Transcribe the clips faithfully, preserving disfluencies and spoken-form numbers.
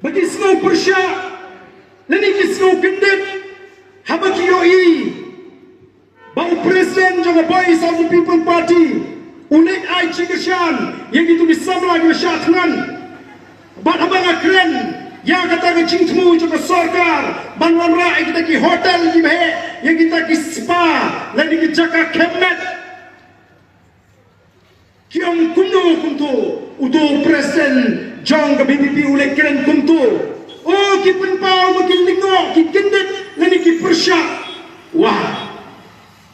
Ba ki sngew pyrshah lane ki sngew kyndit haba ki ïohi ba u president jong ka Voice of the People Party u leit ai jingkyrshan ïa kito ki samla kiba shah thngan. Bad haba nga kren ïa kata ka jingthmu jong ka sorkar ban wanrah ïa kita ki hotel kiba heh, ïa kita ki spa lane ki jaka kham met. Ki ong kumno kumto, uto u president jong ka VPP u leh kren kumto. O, ki pynpaw ba ki lyngngoh, ki kyndit lane ki pyrshah. Wah.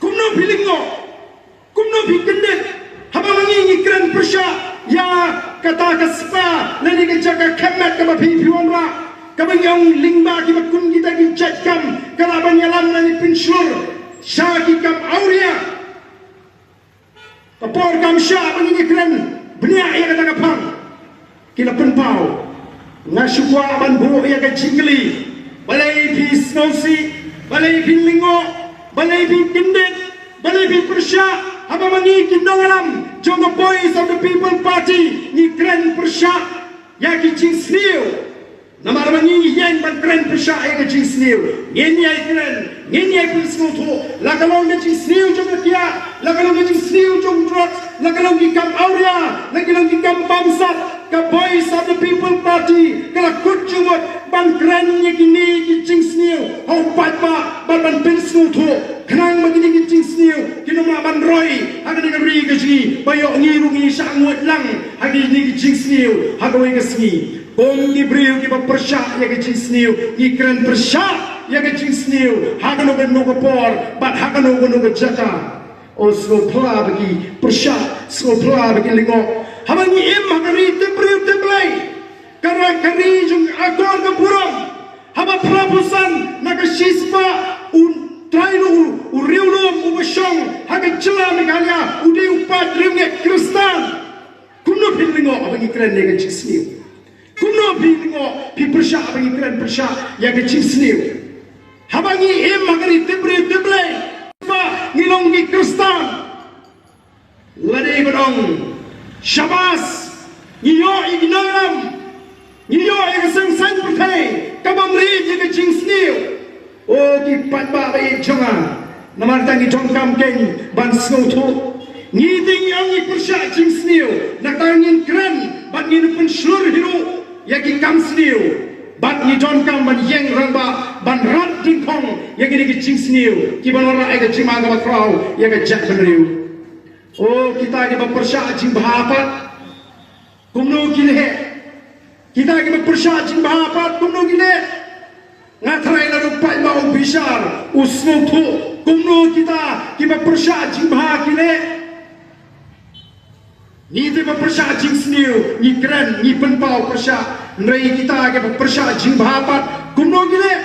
Kumno phi lyngngoh? Kumno phi kyndit? Haba ma ngi ngi kren pyrshah ïa kata ka spa lane ka jaka kham met kaba phi phi wanrah, kaba ngi ong lyngba kiba kum kita ki jait kam ka lah ban ïalam lane pynshlur sha ki kam awria. Ka por kam shah ba ngin ïakren bniah ïa kata ka phang. Ki la pynpaw. Nga shu kwah ban buh ïa ka jingkylli. Balei phi sngewsih, balei phi lyngngoh, balei phi kyndit, balei phi pyrshah? Haba ma ngi ki nongïalam jong ka Voice of the People Party ngi kren pyrshah ïa ki jingsniew. Namar ba ngi ïeng ban kren pyrshah ïa ka jingsniew. Ngin ïai kren, ngin ïai pynsngewthuh. La ka long ka jingsniew jong ka kiad, la ka long ka jingsniew jong drugs, la ka long ki kam awria, la ka long ki kam bamsap. Ka Voice of the People Party ka la kut jingmut ban kren ïa kine ki jingsniew ha u paidbah bad ban pynsngewthuh. Khnang ba kine ki jingsniew kin ym lah ban roi ha kane ka ri ka jong ngi, ba ïoh ngi ruh ngi shah nguid lang ha kine ki jingsniew ha kawei ka sngi. Kum ki briew kiba pyrshah ïa ka jingsniew, ngi kren pyrshah ïa ka jingsniew ha kano kano ka por bad ha kano kano ka jaka. O, sngewphylla ba ki pyrshah, sngewphylla ba ki lyngngoh. Haba ngi im ha ka ri tip briew tip Blei, ka ri, ka ri jong akor ka burom. Haba phra phew san na ka shispah u trai lum, u riewlum uba shong ha ka jylla Meghalaya u dei u paid riewngeit Khristan. Kumno phi lyngngoh haba ngi kren ïa ka jingsniew? Kumno phi lyngngoh, phi pyrshah haba ngi kren pyrshah ïa ka jingsniew? Haba ngi im ha ka ri tip briew tip Blei, ba ngi long ki Khristan. Lada ngi ong shabas, ngi ïoh ïa ki nongïalam, ngi ïoh ïa ka seng saiñ pyrthei ka bym rit ïa ka jingsniew. O ki paidbah ba ïeit jong nga, namar kata ngi donkam kein ban sngewthuh. Ngi te ngi ong ngi pyrshah jingsniew, na kata ngin kren bad ngin pynshlur hi ruh ïa ki kam sniew. Bad ngi donkam ban ïeng rangbah ban rat dyngkhong ïa kine ki jingsniew kiba wanrah ïa ka jingma kaba khraw ïa ka jaitbynriew. O kita kiba pyrshah jingbha pat, kumno ki leh? Kita kiba pyrshah jingbha pat kumno ki leh? Nga tharai lada u paidbah u bishar, u sngewthuh, kumno kita kiba pyrshah jingbha ki leh? Ngi te ba pyrshah jingsniew ngi kren, ngi pynpaw pyrshah, hynrei kita kiba pyrshah jingbha pat kumno ki leh?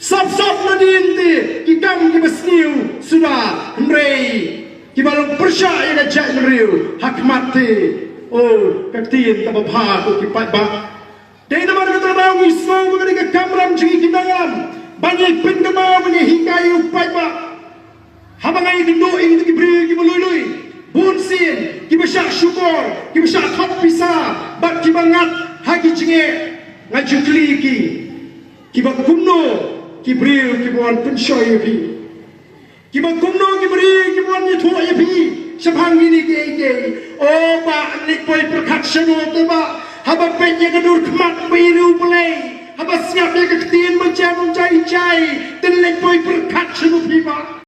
Sop sop nadien te ki kam kiba sniew suda, hynrei kiba long pyrshah ïa ka jaitbynriew ha khmat te. O ka ktien kaba bha, ko ki paidbah. Dei namar kata ba ngi sngew ba ka dei ka kamram jong ngi ki nongïalam ban ïai pynkynmaw, ban ïai hikai ïa u paidbah. Haba nga ïakynduh ïa kito ki briew kiba lui lui, bunsien kiba shah shukor, kiba shah thok pisa bad kiba ngat ha ki jingeh, nga ju kylli ïa ki, kiba kumno ki briew kiba wan pynshoi ïa phi? Kiba kumno ki briew kiba wan ïathuh ïa phi shaphang kine kiei kiei? O bah, leit poi pyrkhat shano te bah, haba peit ïa ka dur khmat ba ïa u Blei, haba sngap ïa ka ktien ba jan jai jai, te leit poi pyrkhat shano phi bah?